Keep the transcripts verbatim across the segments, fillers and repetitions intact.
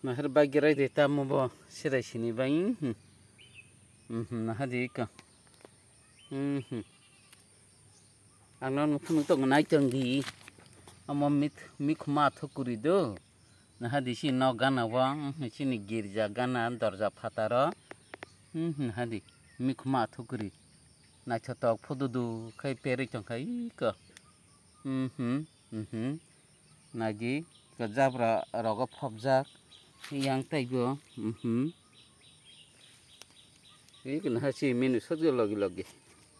Nahar bai gerai de tamo bo sirai sini bai. Hmm. Hmm, nahadi ka. Hmm. Ang nang phunu tong nai tong di. Amo mit mikhuma thukuri do. Nahadi si no gana bo, hmm, sini girja gana dorja phataro. Hmm, nahadi mikhuma thukuri. Naithotok phududu khai perwi tong khai ka. Hmm, hmm, hmm. Nagi, ko jabra rogo phobjak, yang taibo, mhm. Wi kena ha si menu sotgo logi logi.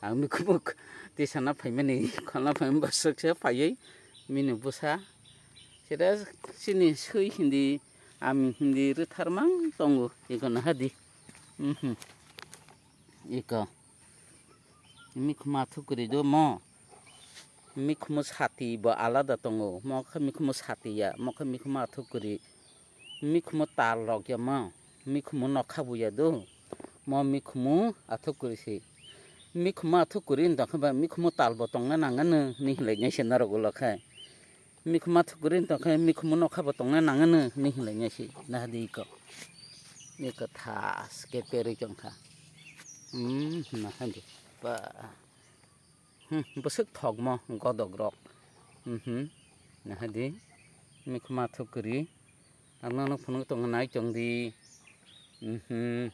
Ang mikhumuk tisana phaimani, kholna phaimani bwswk se phaiwi menu bwsa. Sida sini swi hindi, ami hindi rwtharmang tongo, iko nahadi. Mhm. Iko. Mikhuma thukuri do mo. Mikhumu sati bo alada tongo. Mo khe mikhumu sati ya. Mo khe mikhumu athukuri. Mikhumu tal rok ya mo. Mikhumu nokha bo ya do. Mo mikhumu athukuri si. Mikhumu athukuri wng tong khe ba mikhumu tal bo tongna nangano hinwi hinlai nai se norok ulo khe. Mikhuma thukuri wng tong khe mikhumu nokha bo tongna nangano hinwi hinlai nai se. Nahadi iko. Iko thas khe perwi tong kha. Hmm, nahadi. Ba. Hmm, bwswk thokmo godok rok. Mhm. Nahadi. Mikhuma thukuri. Ang nono phunuk tongo nai tong di. Mhm.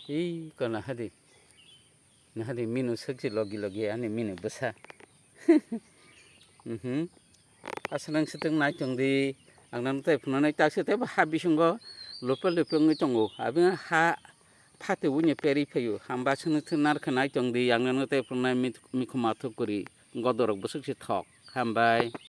Iko nahadi. Nahadi minu swk si logi logi ani minu bwsa. Mhm. Aswk nang swtwng nai tong di. Ang nono tei phunuknai tak se tei ha bisingo lupe lupe wngwi tongo. Abini ha Phatwi wngya perwi phaio. Hamba swnwi thwng narwkhe nai tong di, yang nangno tei phunuknai mit-, mikhuma thukuri. Godorok bwswk se thok. Hambai.